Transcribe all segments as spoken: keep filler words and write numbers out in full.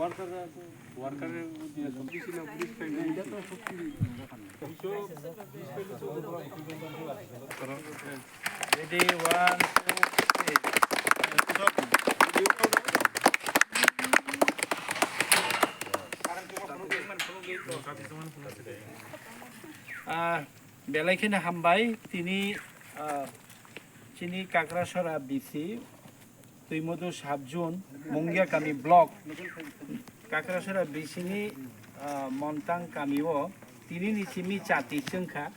Ready, one, two, three. Ah, belai kheno hambai, tini, ah, chini Kakrasora B C, Twimodu sub zone, Mungia kami block, Kakrasora B C ni, ah, Montang kami o, tini ni simi chati chwngkha,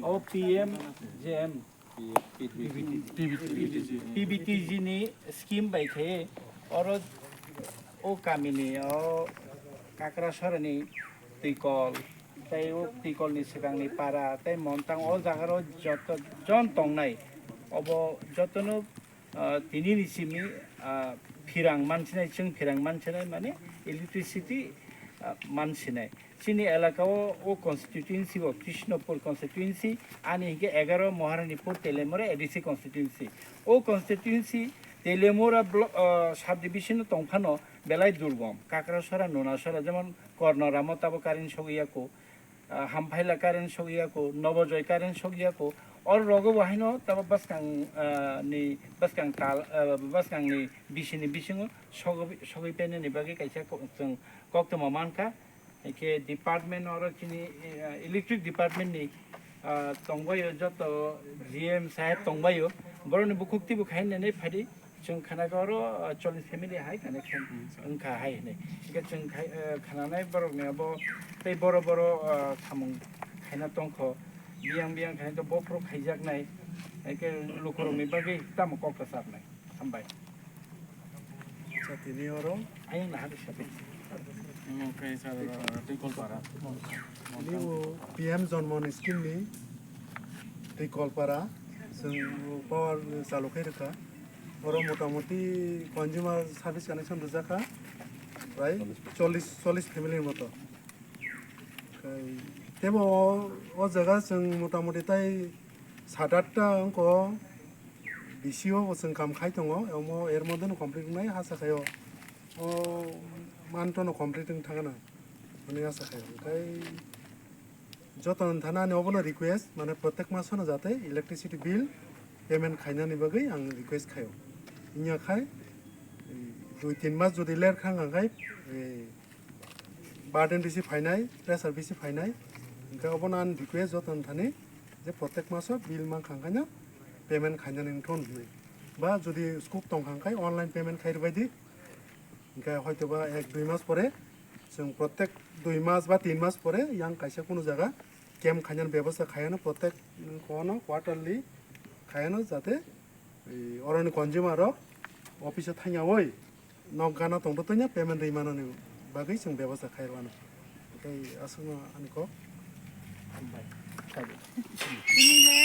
o P M J M, P B T G ni scheme bai khe, oro o kami ni, o Kakrasora ni twikol, tei o twikol ni swkang ni para, tei Montang o jaga rok joto jon tongnai, obo joto no, ah, tini ni simi, ah, phirang mansinai, chwng phirang mansinai, mane electricity, ah, mansinai. Chini elaka o, o constituency o, Krishnapur constituency, ani hinkhe egaro Maharanipur Telemura A D C constituency. O constituency Telemura blo-, ah, subdivision o tongphano belai durgom. Kakrasora, Nunasora, jemon Kornoramo tabo current sogwi ya ko, ah, Hamphaila current sogwi ya ko, Nobojoy current sogwi ya ko. Or rogo bo haino tabo bwskang, ah, ni bwskang tal, ah, bwskang ni bisini bisingo sogwi, sogwi penani bagwi kaisa ko-, chwng koktwma mankha. Haikhe department oro chini, eh, electric department ni, ah, tongbaio joto G M saheb tongbaio. Borokni bukhuk twibo khainani phadi. Chwng khanakhe oro, ah, chollish family hai connection wngkha hai hinwi. Hinkhe chwng khai, eh, khananai borokni abo tei boro boro, ah, samung khaina tongkho. Biyang biyang khaina to bophuru khaijaknai. Haikhe lukurokni bagwi tamo kok kwcharnai. Hambai. Acha, tini oro. Ayang naha de sabi. Omo khe sir, uh, Twikolpara. Tini o P M Jonmon scheme ni Twikolpara, chwng o power chalu khai rwkha. Oro motamoti consumer service connection rwjakha, prai chollish, chollish family ni moto. Khai tebo o, o jaga chwng motamoti tai sat atta wngkho B C O bo chwng kam khai tongo, omo er moddhe no complete wngnai ha sakhaio. O month no complete wng thangna hwnwi asa khaio. Onkhe jotono thana ani obono request, mane protek masono jate electricity bill payment khainani bagwi ang request khaio. Wngya khai, dui tin mas jodi ler kha wngkha khai, eh, burden bisi phainai, pressure bisi phainai, hingkhe obono ani request jotono thani je protek maso bill mankha wngkhaino payment khainani wngthon hwnwi. Ba jodi scope tongkha wngkhai online payment khai rwbaidi, hingkhe hoitoba ek dui mas pore, chwng protek dui mas ba tin mas pore yang kaisa kunu jaga camp khainani bebosta khaiano protek kono quarterly khaiano jate oroni consumer rok office o thangyawi nok gana tongtotwino payment rwi manani bagwi chwng bebosta khai rwano. Tei aswkno ani kok hambai. Tini le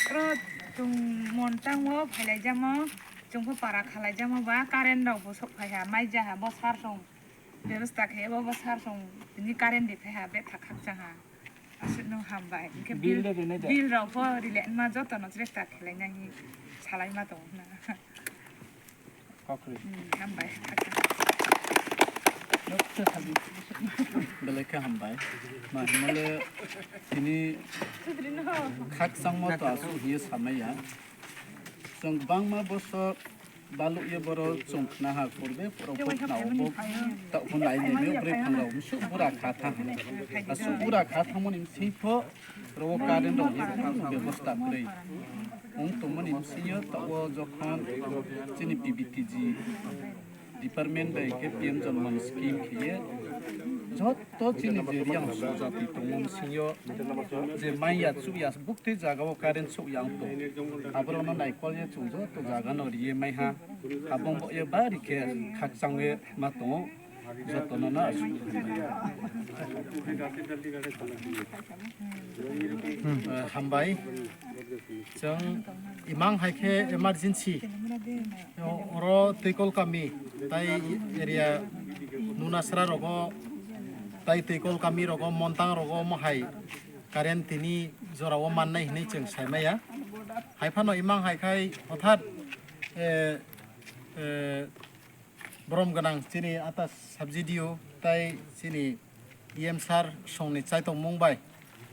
oro chwng Montango phailaijamo, chwngkho para khalaijamo ba current rok bo sok phaiha, mai jaha bo sar song bebosta khe bo, bo sar song tini current di phaiha, betha khakchangha. Aswkno hambai. Hingkhe bill, bill de rinai da? Bill rok bo rile ma jotono chesta khlainani salaima tongo hwnna. Kokri. Hmm, hambai. Belai khe hambai. Ma himale tini khakchangma to aswk hiye samaya. Chwng bangma bosor balukya borok chwng khnaha purbe borok bo khna obo takhuk nai nai bwrwi phangrok musuk bura kha thang. Aswk bura kha thangmani bisingtho rogo current rok ni bebosta kwrwi wng tongmani bisingo tabuk jokhon chini P B T G department bai khe P M Jonmon scheme khiye joto chini je yang sojati tongmani bisingo je maiya chuya buktwi jaga o current suk yang tong aborok no naikol ye chwng joto jaga no riye maiha abong bo ye bari khe khakchang ye ma tongo. Jotono no aswk. Eh, hambai. Chwng imang hai khe emergency. Oro Twikol kami tai area Nunasra rogo tai Twikol kami rogo Montang rogo mohai current tini jorao mannai hinwi chwng saimaya. Haiphano imang hai khai hothat, eh, eh, Borom gwnang chini ata subsidio tai chini E M sir songni chaitokmung bai,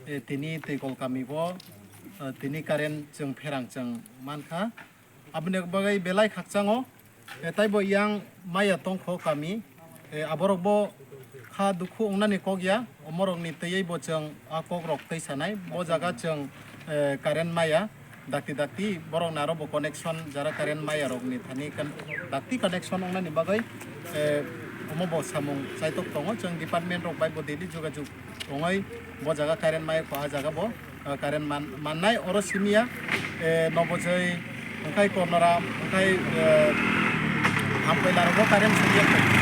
eh, tini Twikol kami bo, eh, tini current chwng pherang chwng mankha. Aboni bagwi belai khakchango, eh, taibo yang maya tongkho kami, eh, aborok bo kha dukhu wngnani kok ya, omorokni twiwi bo chwng a kokrok tei sanai. Bo jaga chwng, eh, current maya. Dakti dakti borok naro bo connection jara current maya rok ni thani kan dakti connection wngnani bagwi, eh, omo bo samung chaitok tongo. Chwng department rok bai bo daily jogajog tongwi bo jaga current maya kho a jaga bo, eh, current man mannai oro simiya, eh, Nobojoi, wngkhai Kornoram, wngkhai, eh, Hamkoila rok bo current simiya kho.